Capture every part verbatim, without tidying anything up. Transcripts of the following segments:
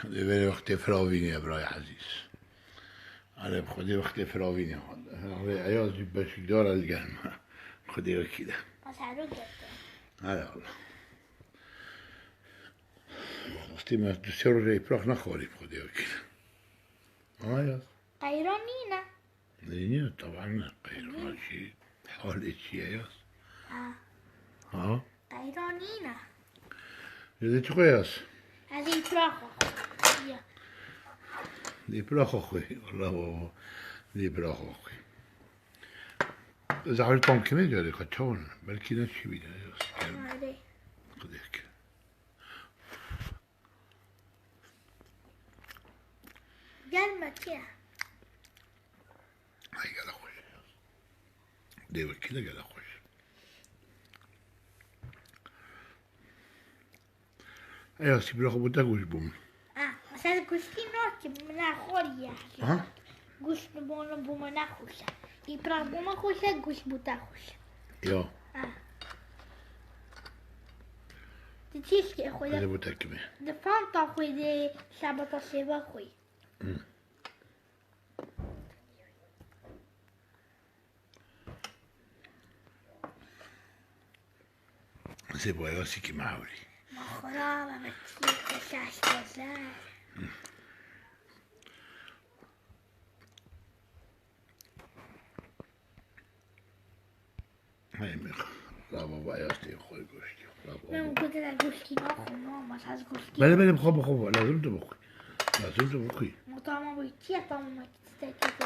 Divê wextê firavînê, birayê ezîz. Erê, bi Xwedê wextê firavînê. Erê, Eyaz jî beşîkdar e li gel me. Xwedê wekîl e. Erê, wala. Wextê me du sê rojê îpraq nexwarî, bi Xwedê wekîl e. Eyaz. Qeyran nîne. Nîne, taban ne. Qeyran jî halê çi ye, Eyaz? Ha. Ha? Qeyran nîne. Ji dê çi xwe, Eyaz? Ez îpraxa xwe. Ya. Dê îpraxa xwe. Wala baba. Dê îpraxa xwe. Ez ayrı tam kime göre kaçawan. Belki ne çi bile, Eyaz. Hadi. Xwedê wekîl e. Gelme ki. Ay, gelek xweş. Dê wekî de gelek xweş. Eya sîpira xwe bû te goşt bû min. Ah, mesela goştî nakî min xwariye. Aha. Goşt bû min, bû min nexweş e. Îpira bû min xweş e, goşt bû te xweş e. Ya. Ah. Di çîşkê xwe de. Hadi bu tekimi. Di fanta xwe de şabata şêva xwe. Hı. Zê boya sikî me hewlî. Ma xora me me tî şaş güzel. Hey, me xwe. La baba ya tê xwe goştî. La baba. Ben bu kadar goştî naxwim, olmaz, az goştî. Bele, bele, bixwe, bixwe, bixwe. Lazim tu bixwî. Lazim tu bixwî. Ma tamam, bu iki ya, tamam, iki tek tek.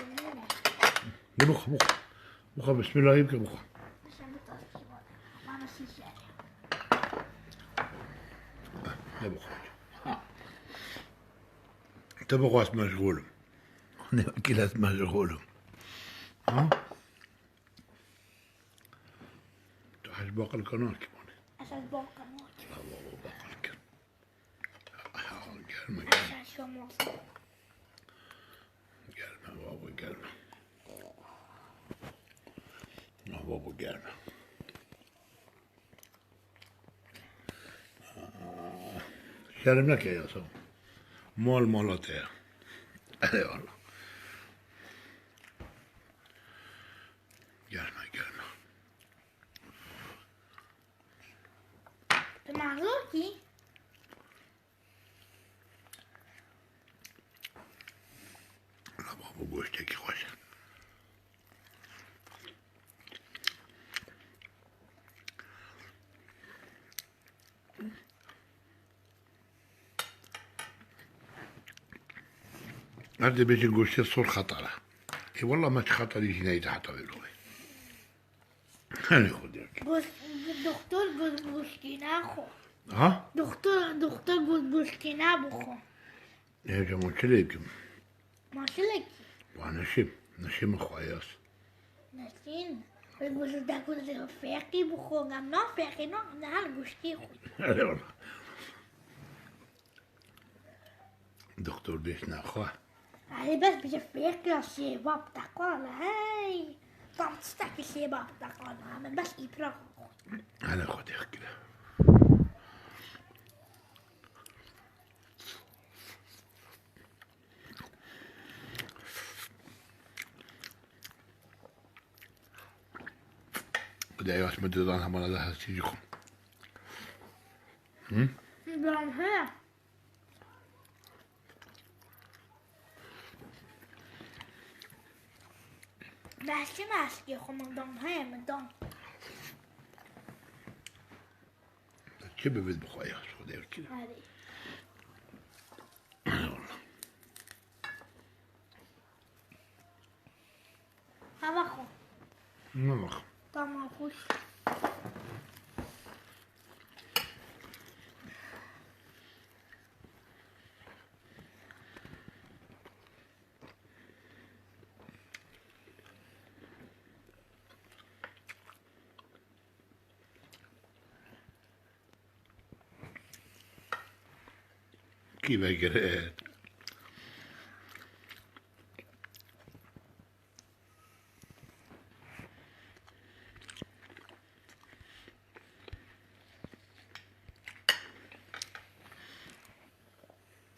Ne bixwe, bixwe. Bixwe, bismillahî bike, bixwe. Sen bu tarz bir şey var. Bana şey şey. Ne bixwe. Ha. Tu bixwe, ez meşgûl im. Ne wekî ez meşgûl im. Ha? Tu hez baqil kanal kim anî? Ez hez baqil kanal kim? Allah Allah, baqil kim? Aha, gelme, gelme. Sen şu an olsun. Gelme baba, gelme. Ah, baba, gelme. Aa, şerm neke ya, sağ ol. Mal mala te ya. Eyvallah. Gelme, gelme. Tu mazur ki? La baba, goştekî xweş e. Her dibêjin goştê sor xeter e. Ê wela me çi xeterî jî neyde heta vê lawê. Hene Xwedê wekîl. Goş-, doktor goş-, goştî naxwe. Ha? Doktor, doktor goş-, goştî nabixwe. Ê, hocam, o çi lê bikim? Ma çi lê ki? Wa neşê, neşê min xwe Eyaz. Neşîn. Wê goştî de ku feqî bixwe, gam na feqî, na, ne her goştî xwe. Erê wala. Doktor bêş naxwe. Erê bes bije fêk ya şêva bi te qala, hey. Tam tiştekî şêva bi te qala, min bes îpira xwe. Hele Xwedê kire. Xwedê yaş me didan hemana de hestî jî xwe. Hı? Ben he. Beşî meşkê xwe min dan, heye min dan. Çi bibit bixwe ya, Xwedê wekîl. Erê. Hava xwe. Ne bak. Tamam, xweş. Kî vegiret?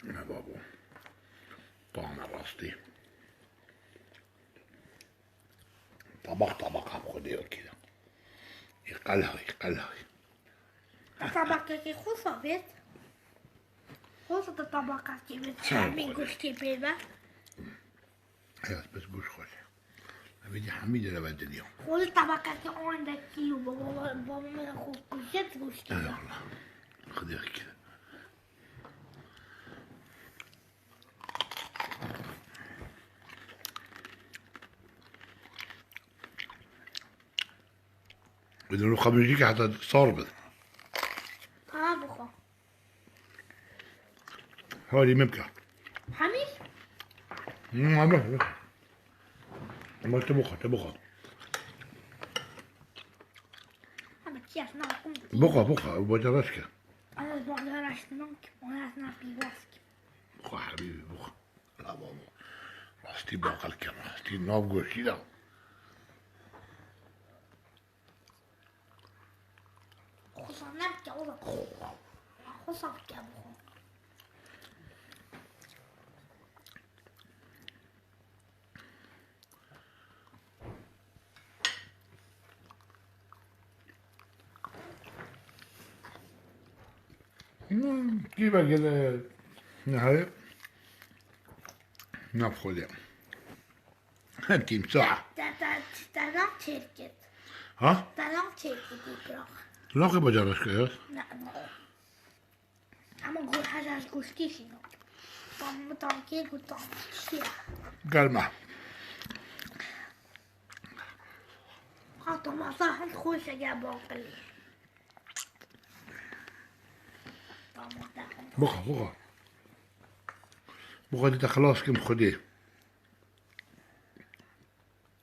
Ne babo. Tam e rastî. Tabak tabak hep xwedê wekî de. Îqel ha, îqel ha. Tabakekê xwe sabit. Xwe sabit tabakekê bit. Sen Hemî xwedê. Goştê pê be. Hayat, bes goşt xweş e. Evî dî hemî dere ve dinya. Xwedê tabakekê on de kîlo baba, baba, baba min xwe kuşet goştê. Ey Allah. Xwedê kire. Bi dilo xemîjî ke heta sar bin. Ha, bixwe. Halî min bike. Hemî? Hmm, hemî. Ama tu bixwe, tu bixwe. Hemî çi yaz, ne kum. Bixwe, bixwe, ew baca reş ke. Ama baca reş ne ki, ona na pîvaz ki. Bixwe hebîbî, bixwe. La babo. Rastî baqil ke, rastî nav goştî de. Xwe saf nebike oğlum. Xwe saf bike bixwe. Hmm, kî vegere nehayê navxwedê. Tîmsah. Te, te, te, te nam çêrkit. Ha? Te nam çêrkit îprak. Laqê bacareşka ya. Ne, ne. Ama gu-, hej, hej goştî jî ne. Tam, tam kê gu, tam kişiya. Gelme. Ha, tam asa hend xweş e gel baqilî. Tam asa hend Bixwe, bixwe. Bixwe dê te xilas kim Xwedê.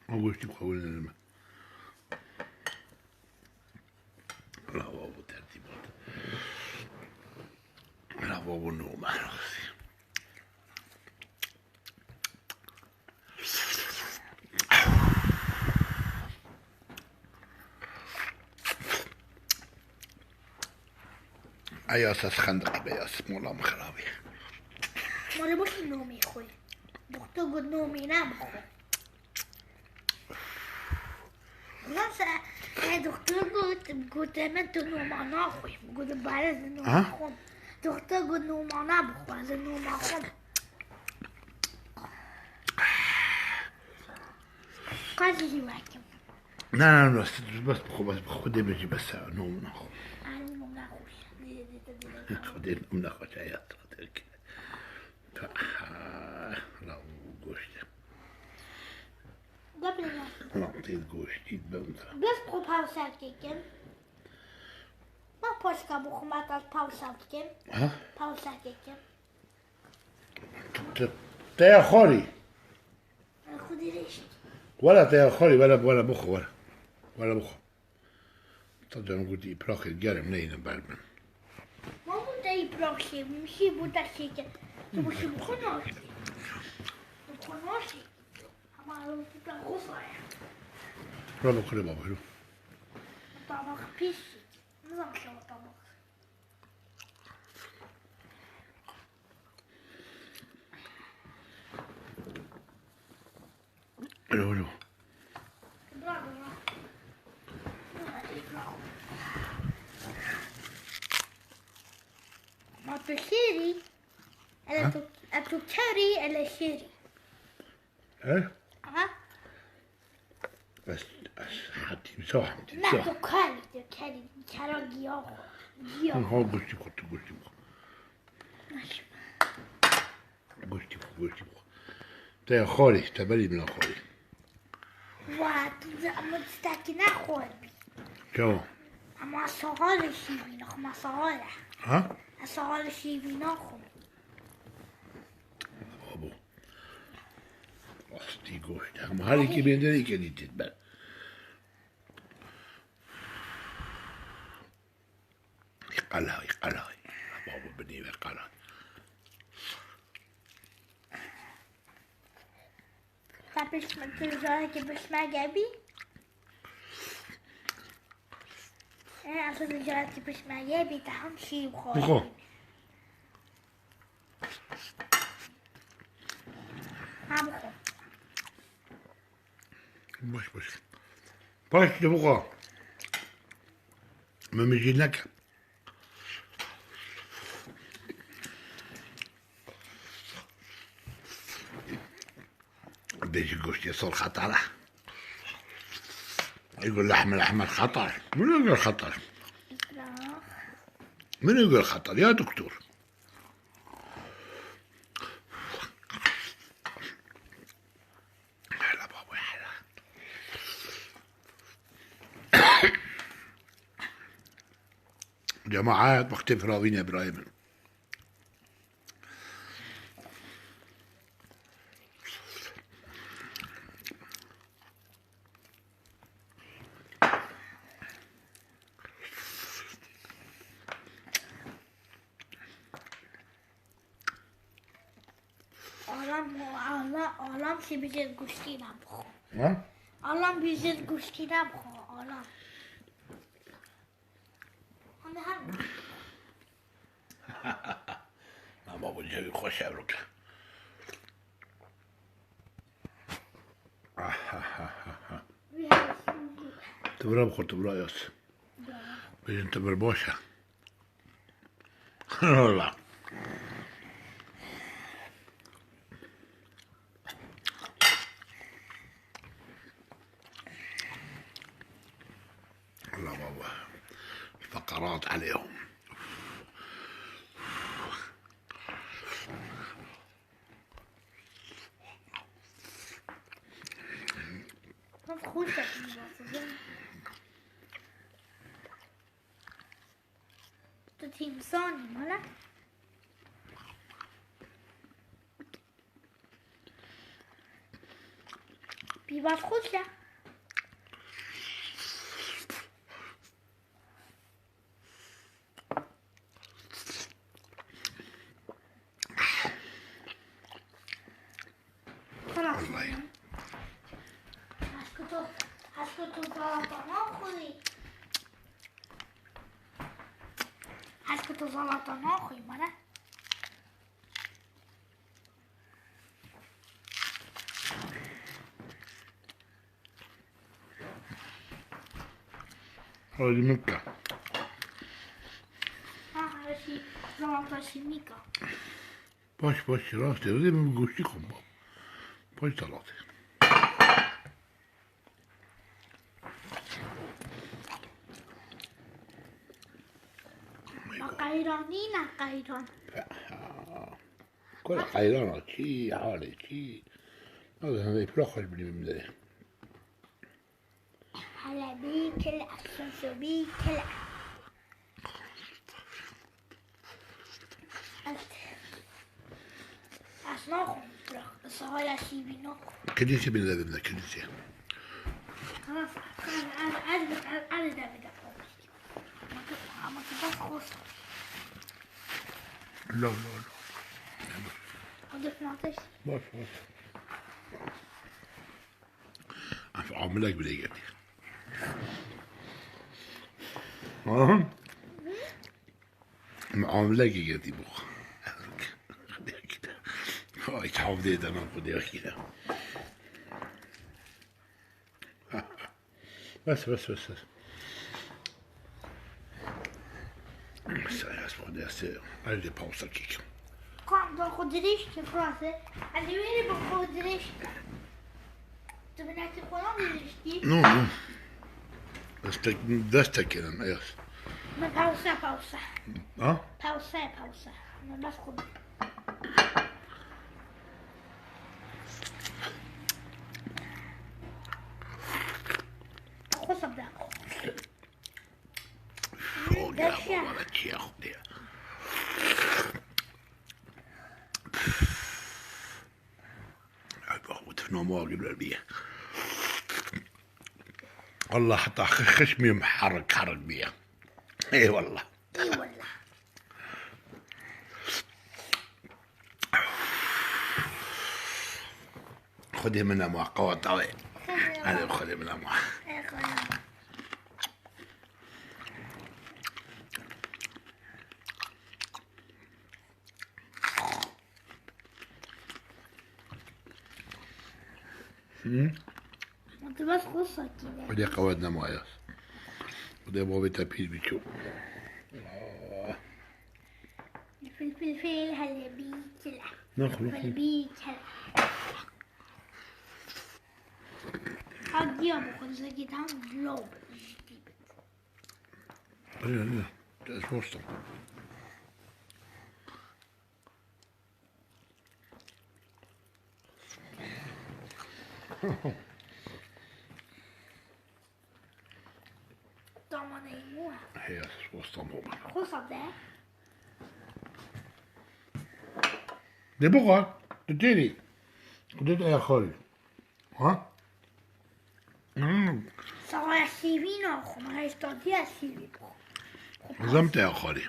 Ew goştî bixwe wê nêrime. Bravo bu tertîbat. Bravo bu nûme. Eya ses xendiqî be ya mola min xirabî. Mare boş nomî xwe. Doktor got nomî ne bixwe. Nasıl? E, doktor got, got hemen tu noma naxwe. Got bare ez noma Ha? xwe. Doktor got noma ne bixwe, ez noma xwe. Qazî jî wekim. Na, na, na, bes bixwe, bes bixwe, Xwedê min jî bes e, nom naxwe. Ay, nom naxwe. Xwedê nom naxwe, ya, Xwedê. Ta, ha, la goşt. Gapê ya. Lan têt goştî bim. Bes bixwe pawsa kekim. Ma poşka bixwe ma ta pawsa kekim. Ha? Pawsa kekim. Te, te ya xwarî. Xwedê rêşt. Wela te ya xwarî, wela, wela bixwe, wela. Wela bixwe. Ta canım gotî îprakê germ neyne ber min. Mamu te îprak şêbî, min şî bû te şêke. Tu bu şî bixwe naşî. Bixwe naşî. Ama tu te xwe saye. Rabo kure baba, yürü. Tabak pis. Nizam şewa tabak. Alo, alo. Ma tu şêrî? Ele Ha? tu, e tu kerî, ele şêrî. He? Aha. Ez, ez hatîm sahim, tîm Ne, sah. tu kerî, tu kerî. Kera giya xwe. Giya. Hûn ha goştî xwe, tu goştî xwe. Goştî xwe, goştî xwe. Te ya xwarî, te berî min a xwarî. Wa, tu, ama tu tekî ne xwarî. Çawa? Ama sahar şîvî naxwe, ma sahar e. Ha? Ez sahar şîvî naxwe. Abo. Rastî goşt. Hema her iki bênderî kedî têt ber. Qala, qala. Abo binî ve qala. Te pişme-, tu carekî pişmege bî? E, ez tu carekî pişmege bî, te hemşî bixwe. Bixwe. Baş baş. Baş li bu xwe. Me mijîl neke. Bêjî goştê sor xeter e. Ego lehm el ehmer xeter. Min ego xeter. Min ego xeter ya doktor. Hele baba hele. Cemaat, wextê firavîne birayê min. Alam, ala-, alam ki bize goştî nabixwe. Ha? Alam bize goştî nabixwe, alam. Hande her. Ama bu cevî xweş evrûk. Tu bira bixwe, tu bira yas. Bêjin tu bir baş e. Wala. الله بابا. الفقرات عليهم. Nasıl hoş yapmışlar size. Tutayım sandım hala. Pîvaz xweş e. Xelas. Wallahî. Heskê tu, heskê tu zalata naxwî. Heskê tu zalata naxwî, mane. Hadi Mika. Ha, her şey, zalata şey Mika. Baş, baş, rast, öyle mi? Goştî xwe. Baş zalata. Na qeyranî, na qeyran. Kul qeyrana çi, halê çi. Naz hende pira xweş bilî bimde. Helebî kil, sosobî kil. Ez naxwim, bırak. Sahaya şîvî naxwim. Kilîsê bin de bimde, kilîsê. Tamam, hadi, hadi, hadi, hadi, hadi, hadi. Ama tu bas xos. La, la, la. Hadi, Fatih. Baş, baş. Ev amilek bile geldi. Ha? Muamilekê girtî bû. Ay, çav dê de, nan xwe dê kî de. Bes, bes, bes, bes. Sayas xwe dê se, ay dê pausa kî. Kam da xwe dirêj ke, Franse. Ez ê wê bim xwe dirêj ke. Tu binekî xwe nan dirêj kî? No, no. Ez tek, dest tek kirin, ez. Me pawse, pawse. Ha? Pawse, pawse. Me bes xwe. Xwe sabda. Şoge baba, çiya xwe diye. Ay, bak, bu tip nama gibi bir. Allah, hatta xişmî harık harık bir. Eyvallah. Eyvallah. Xwedê min nema qeweta wê. Hadi Xwedê min nema. Hı? Tu bes xwe sakîne. Xwedê qewet nema Ayaz. Xwedê bavê te pîr bî çû. Fil fil fil hele bî çile. Ne xwe Fil bî çile. Hadiya bu xwe zekî tam dilo. Öyle öyle. Ez dostum. Tamam, neyim o? Hey, dostum olma. Xwe sade. Ne bu kadar? Tuteri. Kudet ayakları. Ha? Hmm. Sawa ya sivî naxwim, heyşta diya sivî bixwim. Zem te ya xalî.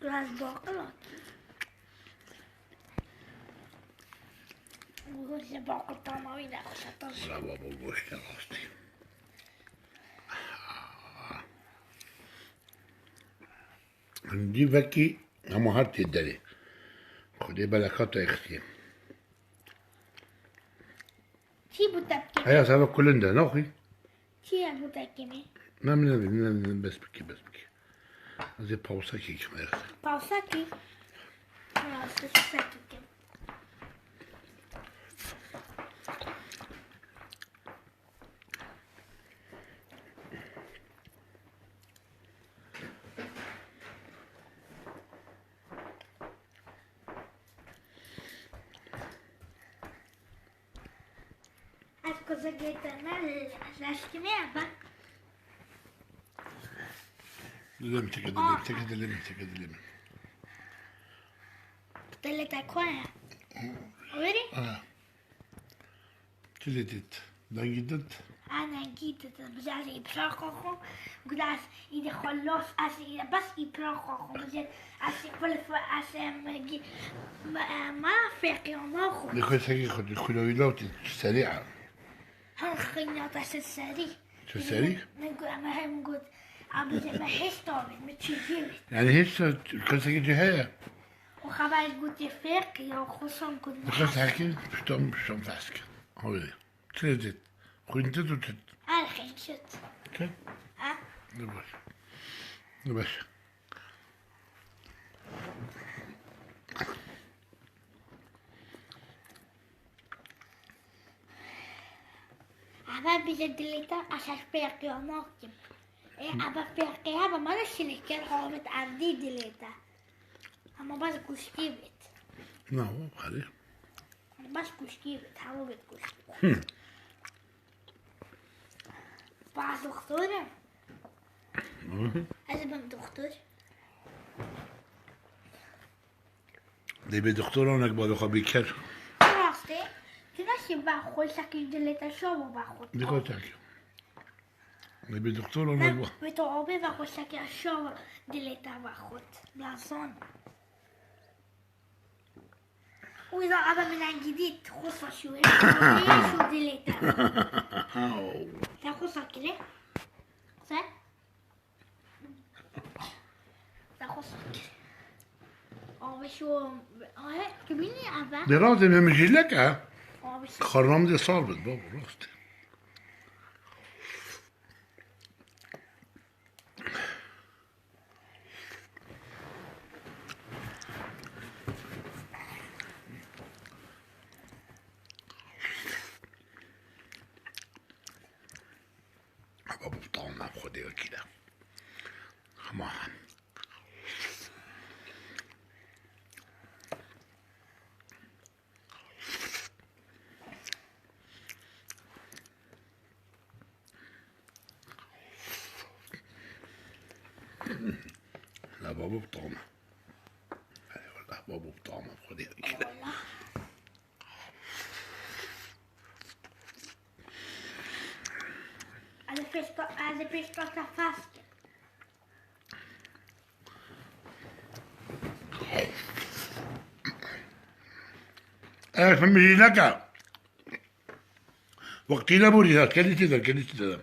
Biraz baqil at. Bu se baqil tamamıyla kuşatan. Bravo, bu boşta rastı. Hindî vekî hema her tê derê. Xwedê berekata xistiye. Çi bu tepke? Heya seve kulin de naxwî? Çi ye bu tepke mi? Ne min ne ne ne bes bikî bes bikî. Ez ê pawsekê kim her. Pawsekî? Ha, pawsekî kim? Ez kozegê te ne leşkimê ben. Dilê min teke dilê min, teke dilê min, teke dilê min. Dilê te ku ye? Wêrî? Ha. Dilê dit, dengî dit. Ha, dengî dit, bizarre îpra xwe xwe. Gudas îdî xwe los, ez îdî bes îpra xwe xwe. Bizar ez î kulf, ez î megi, ma, ma feqî ama xwe. Li ku sekî xwe, li ku lawî lawtî, serî a. Ha, xeyna te ser serî. Tu serî? Min got, me hem got, abi, me hêşta bit, me çêkê bit. Yani hêşta keseki tu heye? O xeber gotê fêq ya xwesan got. Dikkat hekin, piştan, piştan fes kir. Öyle. Tredit. Xwîn tu tu tut. Her xeyşit. Kir? Ha? Ne baş. Ne baş. Eve bije dilê te, ez her pêqîya nakim. Ê, eve pêqî hebe, me de şilî kir, havit erdî dilê te. Ama bas guşkî bit. Na, o xalî. Bas guşkî bit, hava bit guşkî. Hı. Bas doktor e. Hı. Ez bim doktor. Dê bê doktor onek balo xwe bîker. Rastê, tu neşî ba xwe şekil dilê te şovo ba xwe. Dikkat et. Dê bê doktor onek ba. Ve to obê ve xwe şekil şovo dilê te ba xwe. Lazon. Wîza aba min engidî, xwe saçû. Şu dilê te. Te xwe sakire. Sen? Te xwe sakire. Abi şu, ay, kiminle abi? Biraz da memecilek ha. Abi şu. Karnım da sar bit, baba, rast. Ama bu tamam, xwedê wekî de. Ama La babo bi tam e. Eyvallah, babo bi tam e, xwedê wekî de. Ez ê pêşka, ez ê pêşka te fas kim. Ez hemî neke. Wextî neborî, ya, kedî tê de, kedî tê de.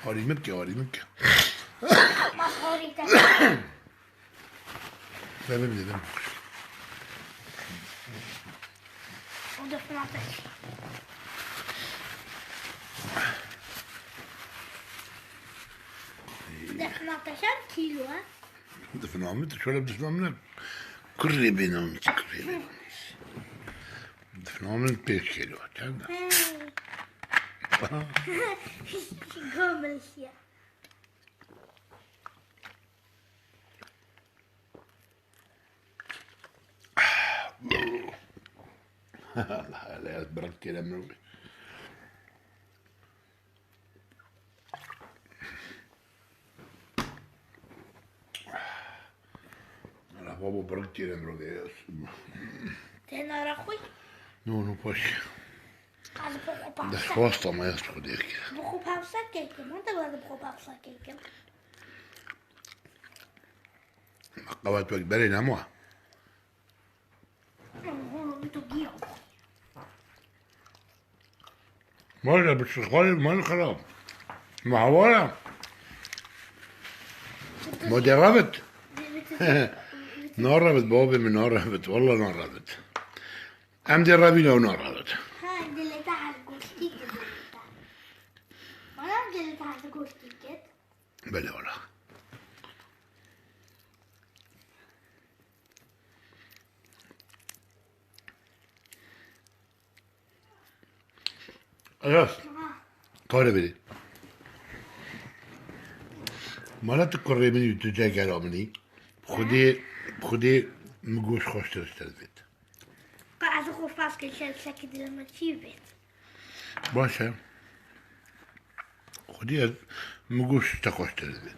Arî min bike, arî min bike. Dedim, dedim. O da fena ateş. Defna taşan kilo, ha? Defna mı? Şöyle defna mı? Kurre benim, kurre benim. Defna mı? Beş kilo, çanda? He. Gömülüş ya. Allah, Allah, bırak gelen mi? Ala babo, bırak gelen mi? Ten ara koy. No, no, paş. Hadi bu kopar. Dest pasta mı yaz bu diye ki? Bu kopar sa kekim. Hadi bu kopar sa kekim. Qewet wek berê nema. Wala bi şixalê mal xirab. Ma hawara. Ma de rabit. Na rabit, babê min na rabit. Wala na rabit. Em de rabîn ew na rabit. Ha, dilê te her goştî kir. Bana dilê te her goştî kir. Belê wala. Ayaz. Kare biri. Mala tu kurê min û tu cegera min î. Xwedê, xwedê min goş xweştir ji te divêt. Ka ez xwe fas ke şev seki dile me çî bêt. Baş e. Xwedî ez min goş te xweştir divê.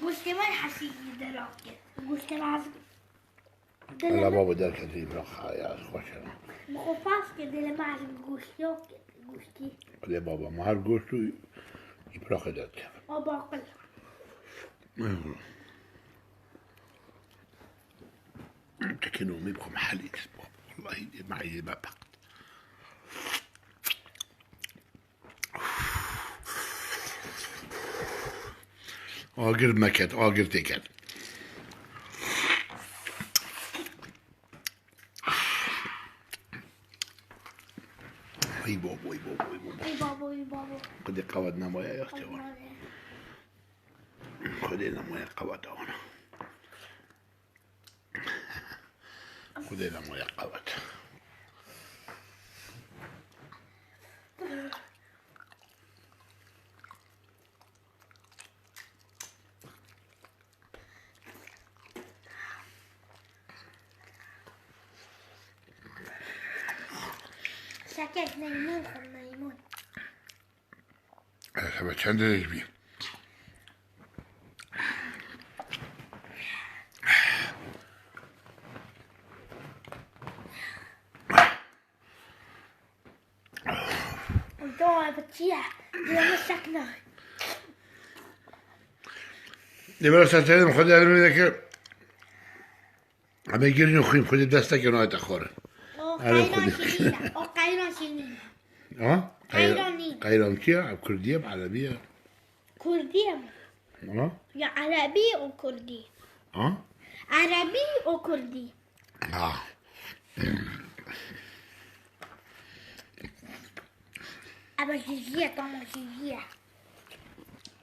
Goştê me hesî derak kir. Goştê me hez Ala baba derketî bırak ya, xweş e. Bi xwe fas kir, dilê me ez goşt yok, goştî. Ala baba, ma her goşt û îpraqê derkevin. O baqil. Tekin û mî bixwe mehelî kis baba. Wallahî dê meîdê me peqt. Agir meket, agir têket. Ey babo, ey babo, ey babo. Ey babo, ey babo. Xwedê qewet nemaye ya çawa. Xwedê nemaye qewet wana. Xwedê nemaye qewet. Şeker, meymun xwe, meymun. Hebe çend derece bî? Tamam, çi ye? Dilê min şek nayê. Demir sen dedim, Xwedê elimindeki. Ama girin xwîn, Xwedê destekê nayê te xwarin. O Erê qeyran Xwedê. Şîrîn e. O qeyran şîrîn e. Ha? Qeyran nîn. Qeyran çi ye? Ev Kurdî ye, erebî ye? Kurdî ye. Ha? Ya erebî û Kurdî. Ha? Erebî û Kurdî. Ha. Ama cicî ye, tamam cicî ye.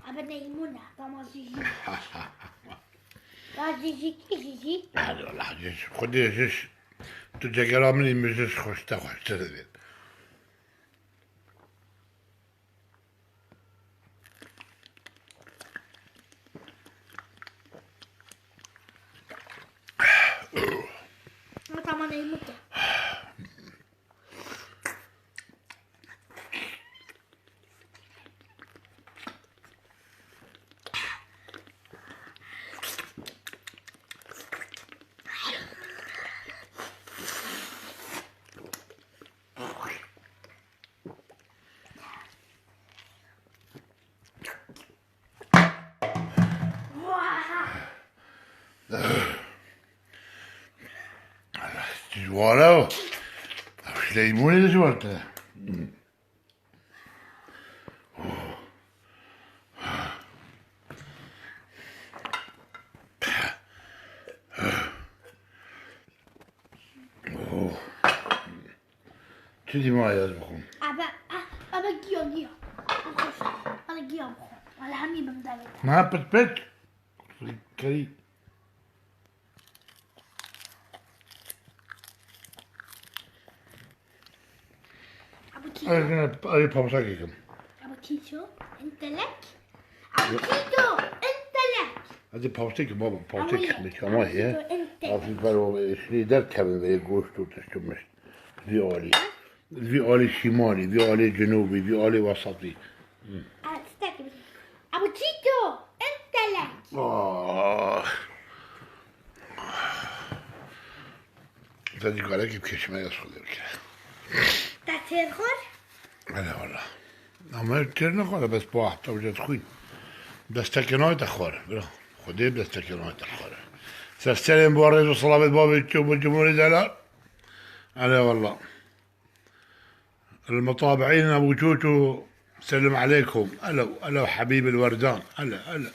Ama meymun e, tamam cicî. Ya cicî ki cicî. Hadi Allah, ciş. Xwedê ciş. Tu cegera min î, min ciş xweş te xweştir divê. Ama tamam, meymun e. Vara. Ev ji leymonê de ji ber te. Çi dî ma ez bixwim? Ebe, ebe giya giya. Ebe giya bixwe. Wala hemî bim devê te. Ma pit pit. Kerî. Ebe kî? Ay, ay, pamşakê kim? Ebe kî ço? Entelek. Ebe kî ço? Entelek. Hadi pamşakê kim baba, pamşakê kim? Ama ye. Afî ber o, şirî derkevin ve goşt û tişt û mişt. Vî alî. Vî alî şimalî, vî alî cenûbî, vî alî wesatî. Ebe çi te kir? Ebe kî ço? Entelek. Ah. Te dî karekî bikeşime ya Xwedê bike. Te têr xwar? Hele wala. Ama têr nexwara, bes bu hafta uca dixwîn. Destekê nayê te xwar, bira. Xwedê destekê nayê te xwar. Ser serên bu rêz û silavê babê ço bu cumhurî delal. Hele wala. المتابعين أبو جوجو، سلم عليكم. ألو، ألو حبيب الوردان. ألا، ألا.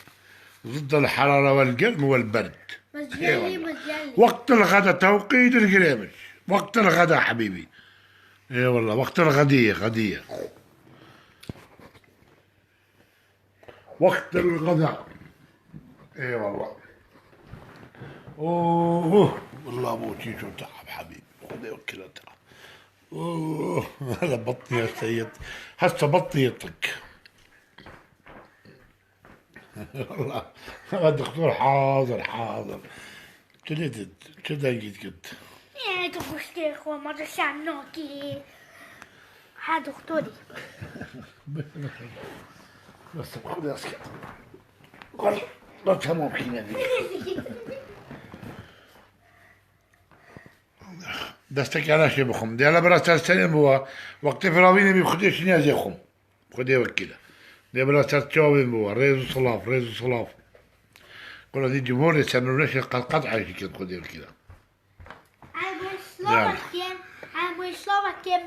ضد الحرارة والقرم والبرد. بس جاي، إي والله. بس جاي. وقت الغدا توقيت القريمش. وقت الغدا حبيبي. إي والله، وقت الغدية، غدية. وقت الغداء. اي والله. اوه والله ابو تيتو تعب حبيبي، خذ يوكل تعب. اوه هذا بطني يا سيد، هسه بطني يطق. والله هذا الدكتور حاضر حاضر. تلدد، تدقد قد. يا دكتور، ما تسمعوكي. ها دكتوري. بس خذ اسكت. قال، قال تمام كينا. دستك على شي بخم. دي على برا تستلم هو. وقت فراويني بخدي شنو يزيخم. Xwedê wekîle. Dê bila ser çavên biwa. Rêz û silav, rêz û silav. Kula dî cumhurê semrûneşê qet qet eşî kir Xwedê wekîle. Em wê Slovakiyan, em wê Slovakiyan,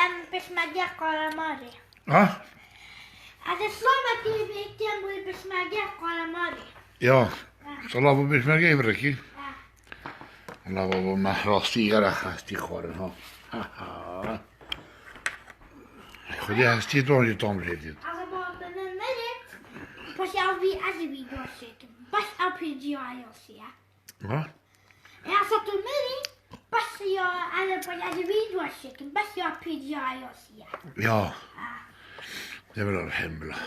em pêşmerge Qaramarê. Ha? Ez ê Slovakiya bêkim wê pêşmerge Qaramarê. Ya. Ha. Silav û pêşmergeyê birekî. Ha. Wala baba, me rastî gere hestî xwarin ha. Ha, ha. Xwedê hestî don jî tam jê dît. Ama baba, me merit, paşê ev vî ez vî doşekim. Baş ev pêcî ayosiye. Ha? Ya sa tu merî, paşê ya, ez paşê ez vî doşekim. Baş ya pêcî ayosiye. Ya. Ha. Ne bila rehim bila.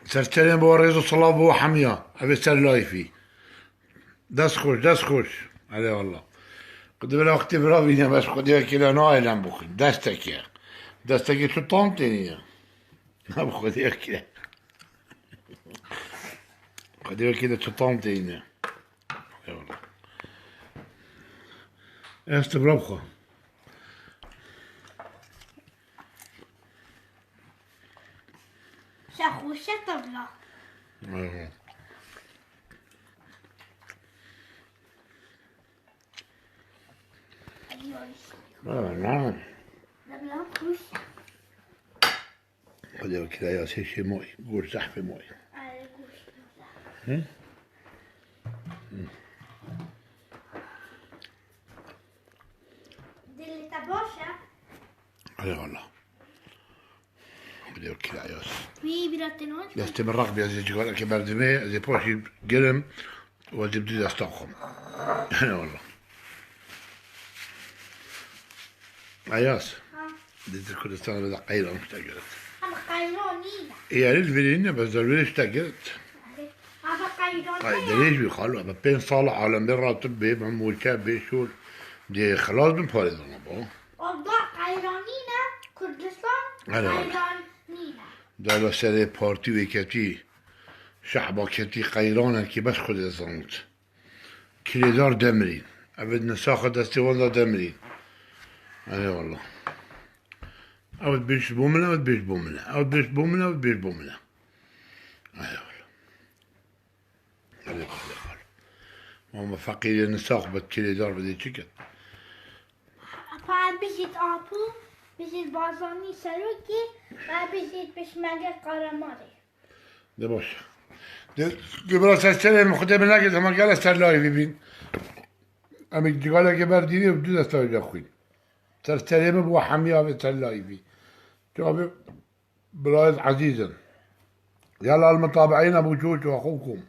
Serçerên bo rêz û silav bo hemiya. Ev ê ser layfî. Dest xweş, dest xweş. Elê wala. Xwedê bila wextê vira bîne, bes Xwedê wekîle nayê lem bixwin. Destek ye. Destekê tu tam tênî ye. Na bi Xwedê wekîle. Xwedê wekîle tu tam tênî ye. Eyvallah. Ez tu bira bixwe. Şex û şe tevla. Eyvallah. Ay, ay. Eyvallah. Tevla kuş. Xwedê wekîle ya sê şê moy, goş zehfê moy. Ay, goş. Hı? Dilê te baş e? Eyvallah. Xwedê wekîle ya. Wî bîra te ne? Destê min req bê, ez ê cixarekê berdimê, ez ê paşî girim. Wezî bi dî destan xwe. Wala. Ayas. Ha. Di Kurdistan de qeyran işte girt. Ama qeyran nîne. Ê, erê li vêrê nîne, bes dervêrê işte girt. Ama qeyran Ay, nîne. Dirêj bî xalo, ama pênc sal alem bê ratib bê, min moçe bê şol. Dê xilas bin parê dana bo. Orada qeyran nîne, Kurdistan Hele, hele. Qeyran nîne. Dala serê partî wê ketî, şehba ketî qeyranekî bes Xwedê zant. Kirêdar demirîn. Ev ê di nisa xwe destê wan da demirîn. Erê wala. Ew dibêj bo min e, ew dibêj bo min e. Ew dibêj bo min e, ew dibêj bo min e. Erê wala. Erê wala. Ama feqîrê nisa xwe bi çilê dar bidê çi ket? Apa bijît Apo, bijît Barzanî Serokê, ve bijît Pêşmerge Kahramanê. De baş. De, de biraz ser serê min xudê min nake, dema gele ser layvî bîn. Em ê cigaleke ber dîrî û du desta wê xwîn. Ser serê min bi hemiya ve ser layvî. Çavi birayet ezîzin. Gel al mutabi'în Ebu Çoço, axukum.